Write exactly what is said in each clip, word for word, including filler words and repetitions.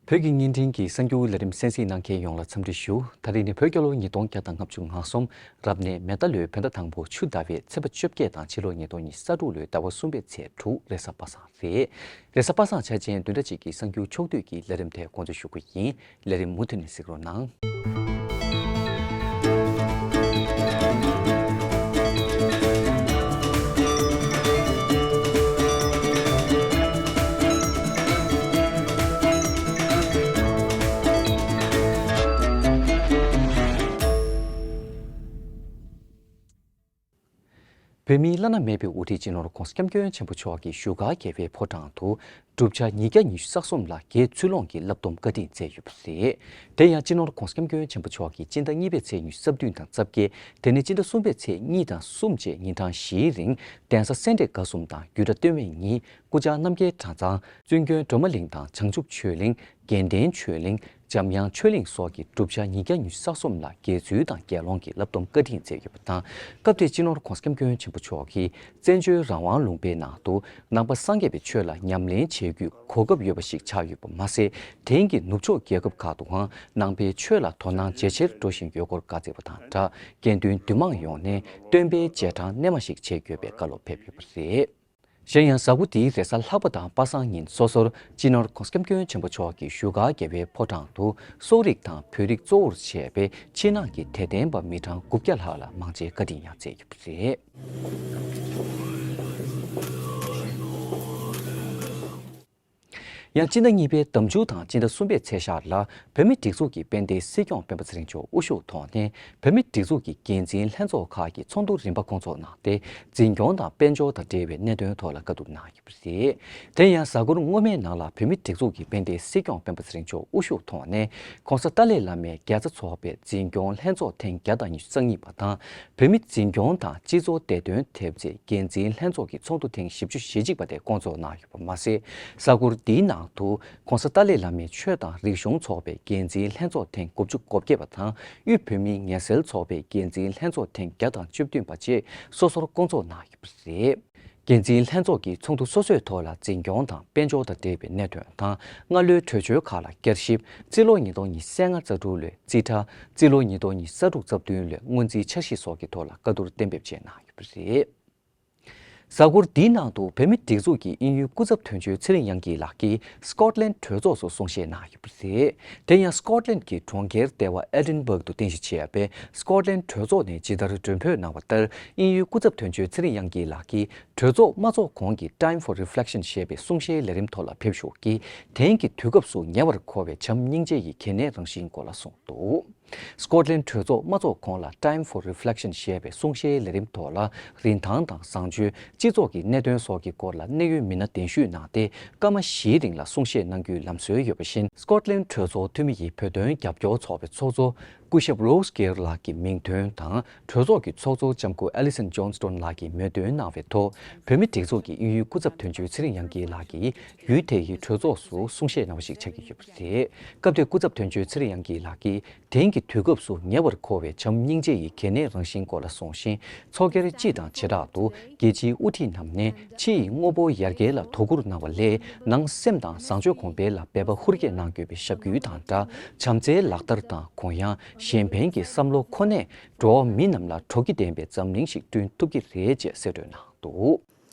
བོད་ཀྱི་བརྙན་འཕྲིན་གྱི་གསར་འགྱུར་ལས་རིམ་གསན་གཟིགས་གནང་མཁན་ཡོངས་ལ་འཚམས་འདྲི་ཞུ། ད་རེས་ནི་བོད་རྒྱལ་ལོ་ཉིས་སྟོང་བརྒྱ་དང་ལྔ་བཅུ་ང་གསུམ་རབ་གནས་མེ་རྟ་ལོའི་བོད་ཟླ་དང་པོ་ཆུ་ཟླ་བའི་ཚེས་པ་བཅོ་བརྒྱད་དང་ཕྱི་ལོ་ཉིས་སྟོང་ཉི་ཤུ་རྩ་དྲུག་ལོའི་ཟླ་བ་གསུམ་པའི་ཚེས་དྲུག་རེས་གཟའ་པ་སངས་རེད། རེས་གཟའ་པ་སངས་འཆར་ཅན་བདུན་ཕྲག་གཅིག་གི་གསར་འགྱུར་ཕྱོགས་བསྡུས་ཀྱི་ལས་རིམ་དེ་འགོ་འཛུགས་ཞུ་གི་ཡིན། ལས་རིམ་མུ་མཐུད་ནས་གཟིགས་རོགས་གནང་། བོད་མིའི་བླ་ན་མེད་པའི་དབུ་ཁྲིད་སྤྱི་ནོར་༸གོང་ས་༸སྐྱབས་མགོན་ཆེན་པོ་མཆོག་གིས་བཞུགས་སྒར་རྒྱལ་བའི་ཕོ་བྲང་དུ་བསྒྲུབ་བྱ་ཉིས་བརྒྱ་ཉི་ཤུ་རྩ་གསུམ་ལ་དགེ་ཚུལ་སློང་གི་བསླབ་སྡོམ་བཀའ་དྲིན་སྩལ་ཡོད་པ་རེད། དེ་ཡང་སྤྱི་ནོར་༸གོང་ས་༸སྐྱབས་མགོན་ཆེན་པོ་མཆོག་གིས་སྤྱི་ཟླ་གཉིས་པའི་ཚེས་ཉི་ཤུ་རྩ་བདུན་དང་རྩ་བརྒྱད། དེ་ནས་སྤྱི་ཟླ་གསུམ་པའི་ཚེས་གཉིས་དང་གསུམ་བཅས་ཉིན་གྲངས་བཞིའི་རིང་གདན་ས་སེ་འབྲས་དགའ་གསུམ་དང་རྒྱུད་གྲྭ་སྟོད་སྨད་གཉིས། སྐུ་བཅར་རྣམ་རྒྱལ་གྲྭ་ཚང་། བཙུན་དགོན་སྒྲོལ་མ་གླིང་དང་བྱང་ཆུབ་ཆོས་གླིང་། དགེ་ལྡན་ཆོས་གླིང་། འཇམ་དབྱངས་ཆོས་གླིང་སོགས་ཀྱི་བསྒྲུབ་བྱ་ཉིས་བརྒྱ་ཉི་ཤུ་རྩ་གསུམ་ལ་དགེ་ཚུལ་དང་དགེ་སློང་གི་བསླབ་སྡོམ་བཀའ་དྲིན་སྩལ་ཡོད་པ་དང་། སྐབས་དེར་སྤྱི་ནོར་༸གོང་ས་༸སྐྱབས་མགོན་ཆེན་པོ་མཆོག་གིས་བཙན་བྱོལ་རང་དབང་ལུང་པའི་ནང་དུ་ནང་པ་སངས་རྒྱས་པའི་ཆོས་ལ་ཉམས་ལེན་བྱེད་རྒྱུའི་གོ་སྐབས་ཡོད་པ་ཞིག་ཆགས་ཡོད་པ་མ་ཟད། དེང་གི་ནུབ་ཕྱོགས་རྒྱལ་ཁབ་ཁག་ཏུའང་ནང་པའི་ཆོས་ལ་དོ་སྣང་ཇེ་ཆེར་འགྲོ་བཞིན་ཡོད་སྐོར་བཀའ་སྩལ་བ་དང་སྦྲགས། དགེ་འདུན་འདུས་མང་ཡོངས་ནས་སྟོན་པའི་རྗེས་འབྲང་རྣལ་མ་ཞིག་བྱེད་དགོས་པའི་བཀའ་སློབ་ཕེབས་ཡོད་པ་རེད། གཞན་ཡང་གཟའ་འཁོར་འདིའི་རེས་གཟའ་ལྷག་པ་དང་པ་སངས་ཉིན་སོ་སོར་སྤྱི་ནོར་༸གོང་ས་༸སྐྱབས་མགོན་ཆེན་པོ་མཆོག་གིས་བཞུགས་སྒར་རྒྱལ་བའི་ཕོ་བྲང་དུ་སོག་རིགས་དང་བོད་རིགས་གཙོ་བོར་བྱས་པའི་ཕྱི་ནང་གི་དད་ལྡན་པ་མི་གྲངས་དགུ་བརྒྱ་ལྷག་ལ་མང་ཇའི་བཀའ་དྲིན་ཡང་སྩལ་ཡོད་པ་རེད། ཡང་སྤྱི་ཟླ་གཉིས་པའི་ཟླ་མཇུག་དང་སྤྱི་ཟླ་གསུམ་པའི་ཚེས་ཤར་ལ་བོད་མིའི་སྒྲིག་འཛུགས་ཀྱི་དཔལ་ལྡན་སྲིད་སྐྱོང་སྤེན་པ་ཚེ་རིང་མཆོག་དབུ་བཞུགས་ཐོག་ནས་བོད་མིའི་སྒྲིག་འཛུགས་ཀྱི་འགན་འཛིན་ལྷན་ཚོགས་ཁག་གི་ཚོགས་འདུ་རིམ་པ་སྐོང་ཚོགས་གནང་སྟེ། འཛིན་སྐྱོང་དང་དཔལ་འབྱོར་དང་འབྲེལ་བའི་གནད་དོན་ཐོག་ལ་བཀའ་བསྡུར་གནང་ཡོད་པ་རེད། དེ་ཡང་གཟའ་འཁོར་སྔོན་མའི་ནང་ལ་བོད་མིའི་སྒྲིག་འཛུགས་ཀྱི་དཔལ་ལྡན་སྲིད་སྐྱོང་སྤེན་པ་ཚེ་རིང་མཆོག་དབུ་བཞུགས་ཐོག་ནས་༸གོང་ས་ཏཱ་ལའི་བླ་མའི་རྒྱལ་ཚབ་ཚོགས་པའི་འཛིན་སྐྱོང་ལྷན་ཚོགས་ཐེངས་བརྒྱ་དང་ཉི་ཤུ་རྩ་གཉིས་པ་དང་། བོད་མི་འཛིན་སྐྱོང་དང་སྤྱི་ཚོགས་བདེ་དོན་ཐེབས་རྩའི་འགན་འཛིན་ལྷན་ཚོགས་ཀྱི་ཚོགས་འདུ་ཐེངས་བཞི་བཅུ་ཞེ་གཅིག་པ་དེ་སྐོང་ཚོགས་གནང་ཡོད་པ་མ་ཟད། གཟའ་འཁོར་འདིའི་ནང་དུ་༸གོང་ས་ཏཱ་ལའི་བླ་མའི་ཆོས་དང་རིག་གཞུང་ཚོགས་པའི་འགན་འཛིན་ལྷན་ཚོགས་ཐེངས་དགུ་བཅུ་གོ་བརྒྱད་པ་དང་། དབུས་བོད་མིའི་ངལ་སེལ་ཚོགས་པའི་འགན་འཛིན་ལྷན་ཚོགས་ཐེངས་བརྒྱ་དང་བཅུ་བདུན་པ་བཅས་སོ་སོར་སྐོང་ཚོགས་གནང་ཡོད་པ་རེད། འགན་འཛིན་ལྷན་ཚོགས་ཀྱི་ཚོགས་འདུ་སོ་སོའི་ཐོག་ལ་འཛིན་སྐྱོང་དང་དཔལ་འབྱོར་དང་འབྲེལ་བའི་གནད་དོན་དང་། སྔ་ལོའི་གྲོས་ཆོད་ཁག་ལ་བསྐྱར་ཞིབ། རྩིས་ལོ་ཉིས་སྟོང་ཉི་ཤུ་རྩ་ལྔ་རྩ་དྲུག་ལོའི་རྩིས་ཁྲ། རྩིས་ལོ་ཉིས་སྟོང་ཉི་ཤུ་རྩ་དྲུག་རྩ་བདུན་ལོའི་སྔོན་རྩིས་འཆར་གཞི་སོགས་ཀྱི་ཐོག་ལ་བཀའ་བསྡུར་གཏན་འབེབས་བཅས་གནང་ཡོད་པ་རེད། གཟའ་འཁོར་འདིའི་ནང་དུ་བོད་མིའི་སྒྲིག་འཛུགས་ཀྱི་དབྱིན་ཡུལ་སྐུ་ཚབ་དོན་གཅོད་ཚེ་རིང་དབྱངས་སྐྱིད་ལགས་ཀྱིས་སྐོཊ་ལན་གྲོས་ཚོགས་སུ་གསུང་བཤད་གནང་ཡོད་པ་རེད། དེ་ཡང་སྐོཊ་ལན་གྱི་གྲོང་ཁྱེར་ལྟེ་བ་ཨེ་ཌིན་སྦག་ཏུ་རྟེན་གཞི་བྱས་པའི་སྐོཊ་ལན་གྲོས་ཚོགས་ནས་ཇི་ལྟར་མགྲོན་འབོད་གནང་བ་ལྟར། དབྱིན་ཡུལ་སྐུ་ཚབ་དོན་གཅོད་ཚེ་རིང་དབྱངས་སྐྱིད་ལགས་ཀྱིས་གྲོས་ཚོགས་མ་ཚོགས་གོང་གི་Time for Reflection ཞེས་པའི་གསུང་བཤད་ལས་རིམ་ཐོག་ལ་ཕེབས་ཞུགས་ཀྱིས། དེང་གི་དུས་སྐབས་སུ་ཉེ་བར་མཁོ་བའི་བྱམས་སྙིང་རྗེ་ཡི་གལ་གནད་རང་བཞིན་སྐོར་ལ་གསུངས་འདུག་སྐོཊ་ལན་གྲོས་ཚོགས་མ་ཚོགས་གོང་ལ་Time for Reflection ཞེས་པའི་གསུང་བཤད་ལས་རིམ་ཐོག་ལ། རིན་ཐང་དང་བཟང་སྤྱོད། སྤྱི་ཚོགས་ཀྱི་གནད་དོན་སོགས་ཀྱི་སྐོར་ལ་གནད་ཡོད་མི་སྣ་གདན་ཞུས་གནང་སྟེ། སྐར་མ་བཞིའི་རིང་ལ་གསུང་བཤད་གནང་རྒྱུའི་ལམ་སྲོལ་ཡོད་པ་བཞིན། སྐོཊ་ལན་གྲོས་ཚོགས་འཐུས་མི་ཡི་བོད་དོན་རྒྱབ་སྐྱོར་ཚོགས་པའི་ཚོགས་གཙོ་སྐུ་ཞབས་རོས་གེར་ལགས་ཀྱི་མིང་འདོན་དང་། གྲོས་ཚོགས་ཀྱི་ཚོགས་གཙོ་ལྕམ་སྐུ་ཨེ་ལི་སན་ཇོན་སི་ཊོན་ལགས་ཀྱིས་མོས་འདུན་གནང་བའི་ཐོག་བོད་མིའི་སྒྲིག་འཛུགས་ཀྱི་དབྱིན་ཡུལ་སྐུ་ཚབ་དོན་གཅོད་ཚེ་རིང་དབྱངས་སྐྱིད་ལགས་ཀྱིས་ཡུལ་དེ་ཡི་གྲོས་ཚོགས་སུ་གསུང་བཤད་གནང་བ་ཞིག་ཆགས་ཀྱི་ཡོད་པ་རེད། སྐབས་དེར་སྐུ་ཚབ་དོན་གཅོད་ཚེ་རིང་དབྱངས་སྐྱིད་ལགས་ཀྱིས། དེང་གི་དུས་སྐབས་སུ་ཉེ་བར་མཁོ་བའི་བྱམས་སྙིང་རྗེ་ཡི་གལ་གནད་རང་བཞིན་སྐོར་ལ་གསུངས་ཤིང་། ཚོགས་སྒེར་སྤྱི་དང་བྱེ་བྲག་ཏུ་རྒྱལ་སྤྱིའི་དབུ་ཁྲིད་རྣམས་ནས་ཕྱི་ཡི་དངོས་པོ་ཡར་རྒྱས་ལ་དོ་ཁུར་གནང་བ་ལས། ནང་སེམས་དང་བཟང་སྤྱོད་གོང་འཕེལ་ལ་འབད་པ་ཧུར་བསྐྱེད་གནང་དགོས་པའི་ཞབས་སྐུལ་དང་སྦྲགས། བྱམས་བརྩེའི་ལག་བསྟར་དང་གུ་ཡངས་གཞན་ཕན་གྱི་བསམ་བློ་ཁོ་ནས་འགྲོ་བ་མི་རྣམས་ལ་དྲོ་སྐྱིད་ལྡན་པའི་འཛམ་གླིང་ཞིག་བསྐྲུན་ཐུབ་ཀྱི་རེད་ཅེས་གསལ་བསྒྲགས་གནང་འདུག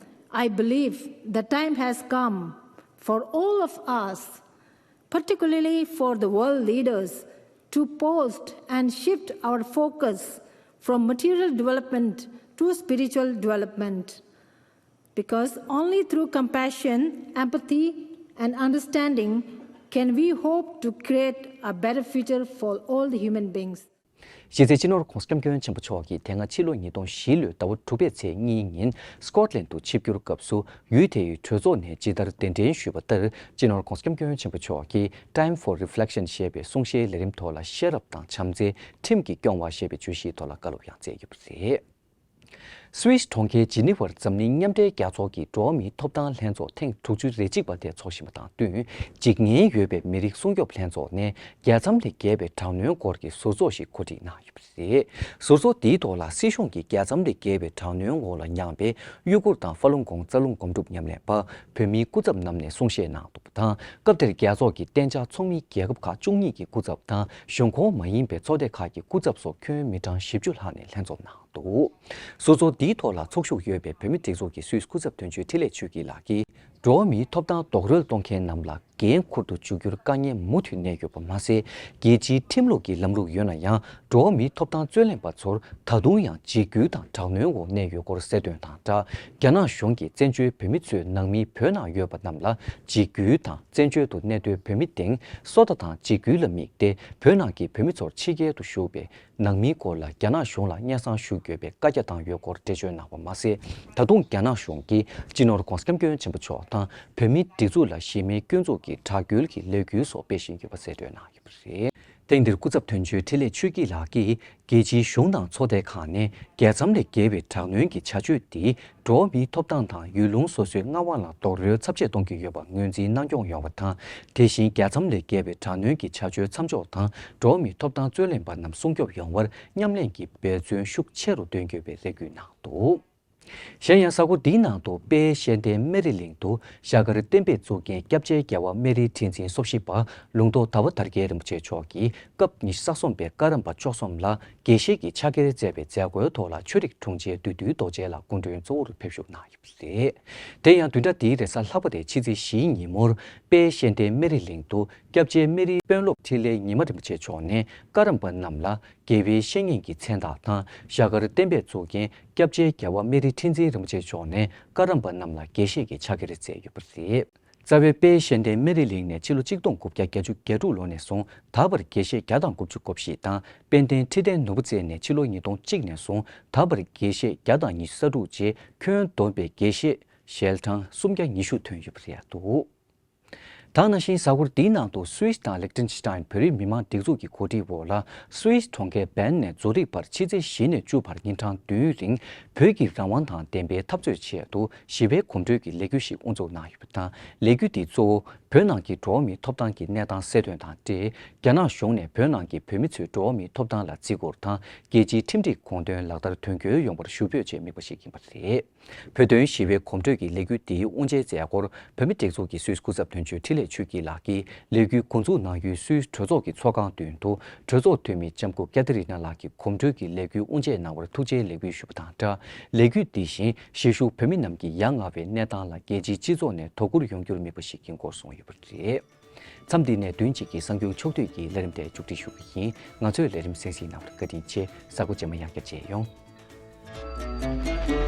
I believe the time has come for all of us, particularly for the world leaders, to pause and shift our focus from material development to spiritual development. Because only through compassion, empathy, and understanding can we hope to create a better future for all the human beings. གཞི་རྩའི་སྤྱི་ནོར་༸གོང་ས་༸སྐྱབས་མགོན་ཆེན་པོ་མཆོག་གིས་དེ་སྔ་ཕྱི་ལོ་ཉིས་སྟོང་བཞི་ལོའི་ཟླ་བ་དྲུག་པའི་ཚེས་གཉིས་ཉིན་སྐོཊ་ལན་དུ་ཆིབས་བསྒྱུར་སྐབས་སུ། ཡུལ་དེའི་གྲོས་ཚོགས་ནས་ཇི་ལྟར་གདན་འདྲེན་ཞུས་པ་ལྟར། སྤྱི་ནོར་༸གོང་ས་༸སྐྱབས་མགོན་ཆེན་པོ་མཆོག་གིས་Time for Reflection ཞེས་པའི་གསུང་བཤད་ལས་རིམ་ཐོག་ལ། ཤེས་རབ་དང་བྱམས་བརྩེ། ཁྲིམས་ཀྱིས་སྐྱོང་བ་ཞེས་པའི་བརྗོད་གཞིའི་ཐོག་ལ་བཀའ་སློབ་ཡང་སྩལ་ཡོད་པ་རེད། སུད་སི་གྲོང་ཁྱེར་ཇི་ནི་ཝར་འཛམ་གླིང་མཉམ་འབྲེལ་རྒྱལ་ཚོགས་ཀྱི་འགྲོ་བ་མིའི་ཐོབ་ཐང་ལྷན་ཚོགས་ཐེངས་དྲུག་ཅུ་རེ་གཅིག་པ་དེ་འཚོགས་བཞིན་པ་དང་བསྟུན། འཇིགས་ཉེན་ཡོད་པའི་མི་རིགས་སྲུང་སྐྱོབ་ལྷན་ཚོགས་ནས་བརྒྱ་ཙམ་ལས་བརྒལ་བའི་དྲག་གནོན་སྐོར་གྱི་ཟུར་ཚོགས་ཤིག་གོ་སྒྲིག་གནང་ཡོད་པ་རེད། ཟུར་ཚོགས་འདིའི་ཐོག་ལ་སྲིད་གཞུང་གིས་བརྒྱ་ཙམ་ལས་བརྒལ་བའི་དྲག་གནོན་འོག་ལ་མྱངས་པའི་ཡུ་གུར་དང་ཧྥ་ལུན་གོང་རྩ་རླུང་སྒོམ་སྒྲུབ་ཉམས་ལེན་པ། བོད་མིའི་སྐུ་ཚབ་རྣམས་ནས་གསུང་བཤད་གནང་འདུག་པ་དང་། སྐབས་དེར་རྒྱལ་ཚོགས་ཀྱི་གཏན་འཇགས་ཚོགས་མིའི་རྒྱལ་ཁབ་ཁག་བཅུ་གཉིས་ཀྱི་སྐུ་ཚབ་དང་། གཞུང་ཁོངས་མ་ཡིན་པའི་ཚོགས་སྡེ་ཁག་གི་སྐུ་ཚབ་སོགས་ཁྱོན་མི་གྲངས་བཞི་བཅུ་ལྷག་ནས་ལྷན་ཚོགས་གནང་འདུག། ཟུར་ཚོགས་འདིའི་ཐོག་ལ་ཚོགས་ཞུགས་ཡོད་པའི་བོད་མིའི་སྒྲིག་འཛུགས་ཀྱི་སུད་སི་སྐུ་ཚབ་དོན་གཅོད་འཕྲིན་ལས་ཆོས་སྐྱིད་ལགས་ཀྱིས། འགྲོ་བ་མིའི་ཐོབ་ཐང་རྡོག་རོལ་གཏོང་མཁན་རྣམས་ལ་འགན་འཁུར་དུ་འཇུག་རྒྱུར་དཀའ་ངལ་མུ་མཐུད་གནས་ཡོད་པ་མ་ཟད། རྒྱལ་སྤྱིའི་ཁྲིམས་ལུགས་ཀྱི་ལམ་ལུགས་ཡོད་ན་ཡང་། འགྲོ་བ་མིའི་ཐོབ་ཐང་རྩོད་ལེན་པ་ཚོར་ད་དུང་ཡང་འཇིགས་སྐུལ་དང་དྲག་གནོན་འོག་གནས་ཡོད་སྐོར་གསལ་སྟོན་དང་སྦྲགས། རྒྱ་ནག་གཞུང་གིས་བཙན་བྱོལ་བོད་མི་ཚོས་ནང་མིའི་བོད་ནང་ཡོད་པ་རྣམས་ལ་འཇིགས་སྐུལ་དང་། བཙན་བྱོལ་དུ་གནས་སྡོད་བོད་མི་སྟེང་སོ་ལྟ་དང་འཇིགས་སྐུལ་ལ་དམིགས་ཏེ། བོད་ནང་གི་བོད་མི་ཚོར་ཕྱི་རྒྱལ་དུ་བཞུགས་པའི་ནང་མིའི་སྐོར་ལ་རྒྱ་ནག་གཞུང་ལ་སྙན་སེང་ཞུ་དགོས་པའི་བཀའ་རྒྱ་བཏང་ཡོད་སྐོར་འགྲེལ་བརྗོད་གནང་བ་མ་ཟད། ད་དུང་རྒྱ་ནག་གཞུང་གིས་སྤྱི་ནོར་༧གོང་ས་༧སྐྱབས་མགོན་ཆེན་པོ་མཆོག་དང་བོད་མིའི་སྒྲིག་འཛུགས་ལ་གཞི་མེད་སྐྱོན་འཛུགས་ཀྱི་དྲག་སྐུལ་གྱི་ལས་འགུལ་སོགས་སྤེལ་བཞིན་ཡོད་པ་གསལ་སྟོན་གནང་ཡོད་པ་རེད། ཐེངས་འདིར་སྐུ་ཚབ་དོན་གཅོད་འཕྲིན་ལས་ཆོས་སྐྱིད་ལགས་ཀྱིས། རྒྱལ་སྤྱིའི་གཞུང་དང་ཚོགས་སྡེ་ཁག་ནས་བརྒྱ་ཙམ་ལས་བརྒལ་བའི་དྲག་གནོན་གྱི་བྱ་སྤྱོད་འདིས། འགྲོ་བ་མིའི་ཐོབ་ཐང་དང་ཡུལ་ལུང་སོ་སོའི་མངའ་དབང་ལ་རྡོག་རོལ་ཚབས་ཆེ་གཏོང་གི་ཡོད་པ་ངོས་འཛིན་གནང་སྐྱོང་ཡོང་བ་དང་། དེ་བཞིན་རྒྱ་ཙམ་ལས་བརྒལ་བའི་དྲག་གནོན་གྱི་བྱ་སྤྱོད་མཚམས་འཇོག་དང་། འགྲོ་བ་མིའི་ཐོབ་ཐང་རྩོད་ལེན་པ་རྣམས་སྲུང་སྐྱོབ་ཡོང་བར་མཉམ་ལས་ཀྱི་འབད་བརྩོན་ཤུགས་ཆེ་རུ་འདོན་དགོས་པའི་རེ་སྐུལ་གནང་འདུག། གཞན་ཡང་། གཟའ་འཁོར་འདིའི་ནང་དུ་དཔལ་གཤེན་བསྟན་སྨན་རི་གླིང་དུ་ཞྭ་དཀར་གཏན་སྦས་གཙུག་རྒྱན་སྐྱབས་རྗེ་རྒྱལ་བ་སྨན་རིའི་ཁྲི་འཛིན་སོ་བཞི་པ་ལུང་རྟོགས་ཟླ་བ་དར་རྒྱས་རིན་པོ་ཆེ་མཆོག་གིས་སྐབས་ཉི་ཤུ་རྩ་གསུམ་པའི་བཀའ་རམས་པ་བཅུ་གསུམ་ལ་དགེ་བཤེས་ཀྱི་ཕྱག་འཁྱེར་སྩལ་བའི་མཛད་སྒོའི་ཐོག་ལ་ཆོས་རིག་དྲུང་ཆེ་བདུད་འདུལ་རྡོ་རྗེ་ལགས་སྐུ་མགྲོན་གཙོ་བོར་ཕེབས་བཞུགས་གནང་ཡོད་པ་རེད། དེ་ཡང་བདུན་ཕྲག་འདིའི་རེས་གཟའ་ལྷག་པ་སྟེ་ཕྱི་ཚེས་བཞིའི་ཉིན་མོར་དཔལ་གཤེན་བསྟན་སྨན་རི་གླིང་དུ་སྐྱབས་རྗེ་སྨན་རིའི་དཔོན་སློབ་འཕྲིན་ལས་ཉི་མ་རིན་པོ་ཆེ་མཆོག་ནས་བཀའ་རམས་པ་རྣམས་ལ། དགེ་བའི་བཤེས་གཉེན་གྱི་མཚན་རྟགས་དང་། ཞྭ་དཀར་གཏན་སྦས་གཙུག་རྒྱན་སྐྱབས་རྗེ་རྒྱལ་བ་སྨན་རི་ཁྲི་འཛིན་རིན་པོ་ཆེ་མཆོག་ནས་བཀའ་རམས་པ་རྣམས་ལ་དགེ་བཤེས་ཀྱི་ཕྱག་འཁྱེར་སྩལ་ཡོད་པ་རེད། རྩ་བའི་དཔལ་གཤེན་བསྟན་སྨན་རི་གླིང་ནས་ཕྱི་ལོ་གཅིག་སྟོང་དགུ་བརྒྱ་བརྒྱད་ཅུ་གྱ་དྲུག་ལོ་ནས་བཟུང་ད་བར་དགེ་བཤེས་བརྒྱ་དང་དགུ་བཅུ་གོ་བཞི་དང་། དཔལ་ལྡན་ཁྲི་བརྟན་ནོར་བུ་རྩེ་ནས་ཕྱི་ལོ་ཉིས་སྟོང་གཅིག་ནས་བཟུང་ད་བར་དགེ་བཤེས་བརྒྱ་དང་ཉི་ཤུ་རྩ་དྲུག་བཅས་ཁྱོན་བསྡོམས་པའི་དགེ་བཤེས་ཞལ་གྲངས་སུམ་བརྒྱ་ཉི་ཤུ་ཐོན་ཡོད་པ་རེད་འདུག། ད་ག་ནང་བཞིན། གཟའ་འཁོར་འདིའི་ནང་དུ་སུད་སི་དང་ལིག་ཏེན་སི་ཏཱན་བོད་རིགས་མི་མང་སྒྲིག་འཛུགས་ཀྱི་གོ་སྒྲིག་འོག་ལ། སུད་སི་གྲོང་ཁྱེར་བན་ནས་ཛུ་རིག་བར་ཕྱི་ཚེས་བཞི་ནས་བཅུ་བར་ཉིན་གྲངས་བདུན་རིང་། བོད་ཀྱི་རང་དབང་དང་བདེན་པའི་འཐབ་རྩོད་ཆེད་དུ་ཞི་བའི་གོམ་བགྲོད་ཀྱི་ལས་འགུལ་ཞིག་དབུ་འཛུགས་གནང་ཡོད་པ་དང་། ལས་འགུལ་འདིའི་གཙོ་བོ་བོད་ནང་གི་འགྲོ་བ་མིའི་ཐོབ་ཐང་གི་གནས་སྟངས་གསལ་སྟོན་དང་འབྲེལ། རྒྱ་ནག་གཞུང་ནས་བོད་ནང་གི་བོད་མི་ཚོའི་འགྲོ་བ་མིའི་ཐོབ་ཐང་ལ་བརྩི་བཀུར་དང་། རྒྱལ་སྤྱིའི་ཁྲིམས་སྒྲིག་དགོངས་དོན་ལག་བསྟར་དོན་འཁྱོལ་ཡོང་བར་ཞུ་འབོད་ཆེད་དམིགས་པ་ཞིག་ཡིན་པ་རེད། བོད་དོན་ཞི་བའི་གོམ་བགྲོད་ཀྱི་ལས་འགུལ་འདིའི་དབུ་འབྱེད་མཛད་སྒོར་བོད་མིའི་སྒྲིག་འཛུགས་ཀྱི་སུད་སི་སྐུ་ཚབ་དོན་གཅོད་འཕྲིན་ལས་ཆོས་སྐྱིད་ལགས་ཀྱིས་ལས་འགུལ་འགོ་འཛུགས་གནང་ཡུལ་སུད་སི་གྲོས་ཚོགས་ཀྱི་ཚོགས་ཁང་མདུན་དུ་གྲོས་ཚོགས་འཐུས་མི་ལྕམ་སྐུ་ཀེ་ཐི་རི་ན་ལགས་ཀྱིས་གོམ་བགྲོད་ཀྱི་ལས་འགུལ་དབུ་འབྱེད་གནང་བར་ཐུགས་རྗེའི་ལེགས་འབུལ་ཞུ་བ་དང་སྦྲགས། ལས་འགུལ་འདི་བཞིན་གཞིས་བཞུགས་བོད་མི་རྣམས་ཀྱི་ཡ་ང་བའི་གནས་སྟངས་ལ་རྒྱལ་སྤྱིའི་སྤྱི་ཚོགས་ནས་དོ་ཁུར་ཡོང་རྒྱུར་དམིགས་པ་ཞིག་ཡིན་སྐོར་གསུངས་ཡོད་པ་རེད། མཚམས་འདི་ནས་བདུན་གཅིག་གི་གསར་འགྱུར་ཕྱོགས་བསྡུས་ཀྱི་ལས་རིམ་དེ་མཇུག་སྒྲིལ་ཞུ་གི་ཡིན། ང་ཚོའི་ལས་རིམ་གསན་གཟིགས་གནང་བར་བཀའ་དྲིན་ཆེ། གཟའ་འཁོར་རྗེས་མ་ཡང་བསྐྱར་མཇལ་ཡོང་།